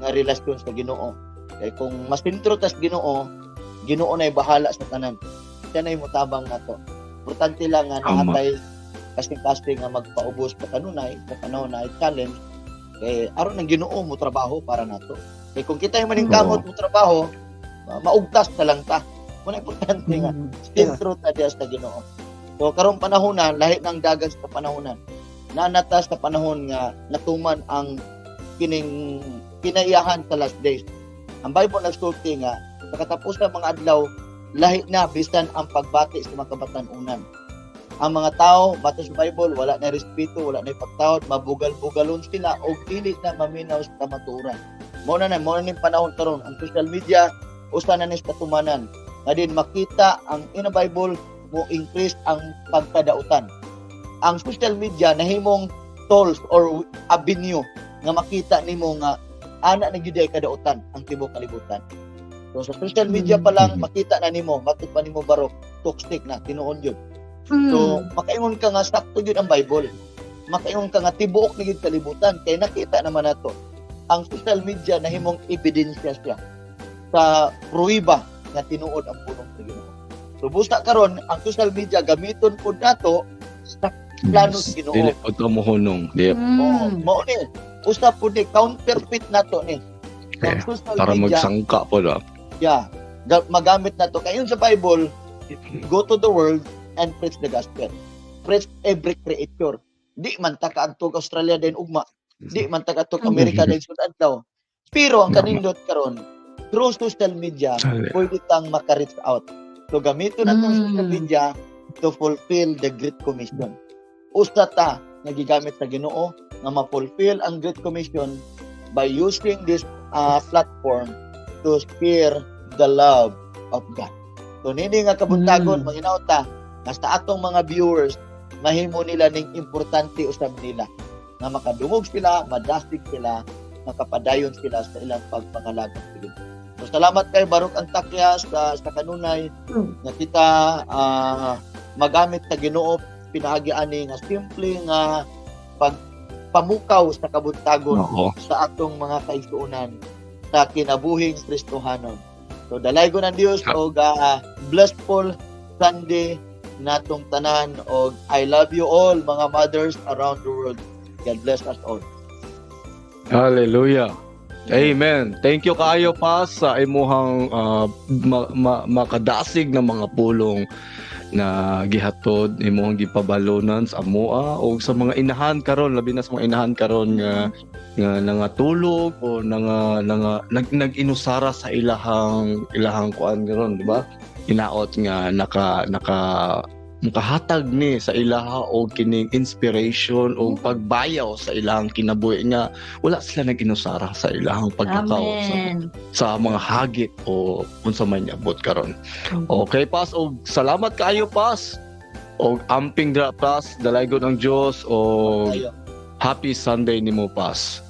nga relasyon sa Ginoo, kay kung mas sentro tas Ginoo, Ginoo nay bahala sa tanan, siya nay motabang nato. Importante lang nga naatay kasing-kasing nga magpaubos pa kanunay sa panahon na challenge, kay aron ang Ginoo mo trabaho para nato. Kay kung kita yung maningkamot mo trabaho, maugtas na lang ta. Muna importante nga sentro ta diya sa Ginoo. So karong panahonan, lahi ng dagan sa panahonan. Nanata sa panahon nga natuman ang kining kinaiyahan sa last days. Ang Bible nagsulti nga sa katapusan mga adlaw, lahi na bisan ang pagbati sa mga kabatan-unan. Ang mga tao, batok sa Bible, wala na respeto, wala na pagtawad, mabugal-bugalon sila o dili na maminaw sa kamatuoran. Mao na ning panahon karon, ang social media usa na ni sa katumanan. Nga din makita ang in the Bible mo increase ang pagkadautan. Ang social media nahimong tools or avenue nga makita nimo nga ana na gyud ay kadautan ang tibuok kalibutan. So sa social media pa lang makita na nimo, matud pa nimo, Barok, toxic na tinuod yun. So makaingon ka nga sakto gyud ang Bible. Makaingon ka nga tibuok na gyud kalibutan kay nakita naman nato. Ang social media nahimong ebidensya siya sa pruweba nga tinuod ang pulong sa Ginoo. So busa karon ang social media gamiton pud nato sa plano sa Ginoo. Dili pud ta mohunong. Di Oo, mao ni. Usa pud ni counterfeit nato ni. Ang social para media, magsangka po ba? Yeah, magamit nato. Kay yun sa Bible, go to the world and preach the gospel. Preach every creature. Di man ta kaadto Australia din ugma. Di man ta kaadto Amerika din sud adlaw. Pero ang kanindot karon, through social media, pwede tang maka-reach out. So gamiton natong social media to fulfill the Great Commission. Usa ta nga gigamit sa Ginoo nga ma-fulfill ang Great Commission by using this platform to share the love of God. So nini nga kabuntagon, manginaw ta nga sa atong mga viewers, mahimo nila ning importante usab nila nga makadungog sila, madasig sila, makapadayon sila sa ilang pagpangalaga sa Ginoo. So salamat kay Barok Antakya sa kanunay nga kita magamit sa Ginoo pinaagi ani nga simple nga pagpamukaw sa kabuntagon sa atong mga kaigsuonan sa kinabuhing Kristohanon. So dalaygon ang Dios og blessful Sunday natong tanan og I love you all, mga mothers around the world. God bless us all. Hallelujah. Amen. Thank you kaayo pa sa imuhang makadasig na mga pulong na gihatod, imuhang gipabalonan sa amoa o sa mga inahan karon, labi na sa mga inahan karon nga nangatulog o nanga nag inusara sa ilahang kuan karon, di ba? Inaot nga naka naka makahatag ni sa ilaha og kining inspiration o pagbayaw sa ilahang kinabuhi nga wala sila nag-inusara sa ilahang pagkatao Amen. sa mga hagit o unsa man niabot karon. Okay, pas, og salamat kaayo, pas. Og amping dra, pas, dalaygon ang Dios og Tayo. Happy Sunday nimo, Pas.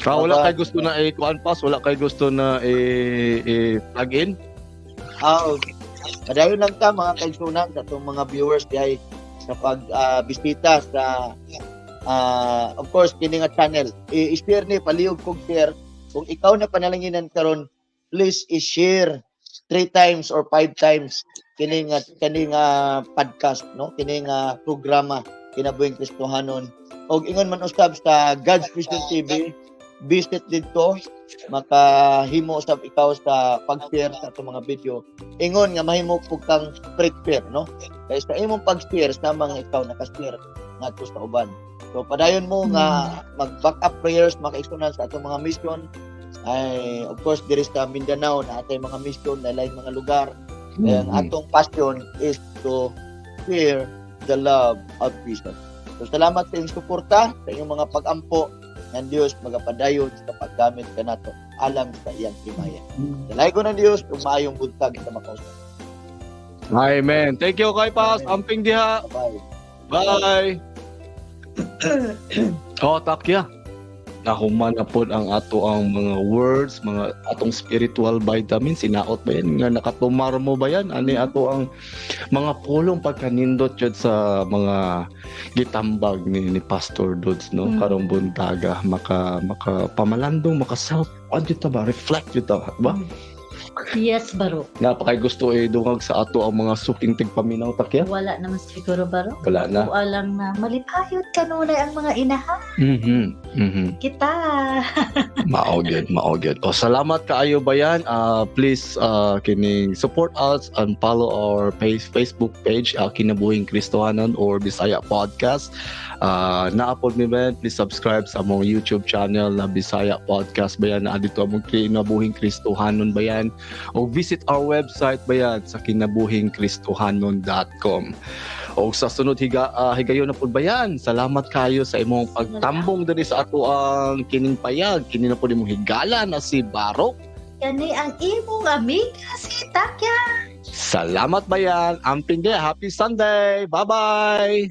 Fra, wala kay gusto na i-kuan, Pas, wala kay gusto na i-plug in. Ah, okay. Padayon lang ta, mga kaigsunan, sa atong mga viewers dihay sa pag bisita sa of course kini nga channel. I-share ni, palihog kog share. Kung ikaw na panalanginan karon, please i-share three times or five times kini nga podcast, no, kini nga programa, Kinabuhing Kristohanon. Og ingon man usab sa God's Vision TV, visit didto, makahimo usab ikaw sa pag-share sa atong mga video, ingon nga mahimo pug kang preacher, no, kay sa imong pag-share, sa mga ikaw naka-share ngadto sa uban. So padayon mo nga mag back up prayers, mga kaigsunan, sa atong mga mission ay of course diri sa Mindanao na atay mga mission na laing mga lugar. Kaya ang atong passion is to share the love of Jesus. So salamat sa inyong suporta, sa inyong mga pag-ampo ng Dios magapadayon sa paggamit kanato alang sa iyang himaya. Dalaygon ng Dios ug maayong buntag sa makausap. Amen. Thank you kay Pas. Amping diha. Bye. Bye. Oh, takya. Nahuman na pod ang ato ang mga words, mga atong spiritual vitamins, sinaot ba yan? Nga nakatumar mo ba yan? Ani ato ang mga pulong pagkanindot yun sa mga gitambag ni Pastor Dudes, no? Karong buntaga, maka pamalandong, maka self, ano ta ba? Reflect yun ta ba? Yes, baro. Napakay gusto eh dungag sa ato ang mga suking tigpaminaw, takya? Wala naman siguro, baro. Wala na. Kuha lang na malipayot kanunay ang mga inahan kita. Mao gyud, mao gyud. O, salamat kaayo ba yan? Please kining support us and follow our page, Facebook page, Kinabuhing Kristohanon or Bisaya Podcast. Naa pod mi ba, please subscribe sa among YouTube channel na Bisaya Podcast ba yan, naa dito among Kinabuhing Kristohanon ba yan. O visit our website ba yan sa kinabuhingkristohanon.com. O sa sunod higayon na pud ba yan. Salamat kayo sa imong pagtambong diri sa ato ang kining payag. Kini na pud imong higala na si Barok. Kani ang imong amiga si Takya. Salamat bayan. Amping di. Happy Sunday. Bye-bye.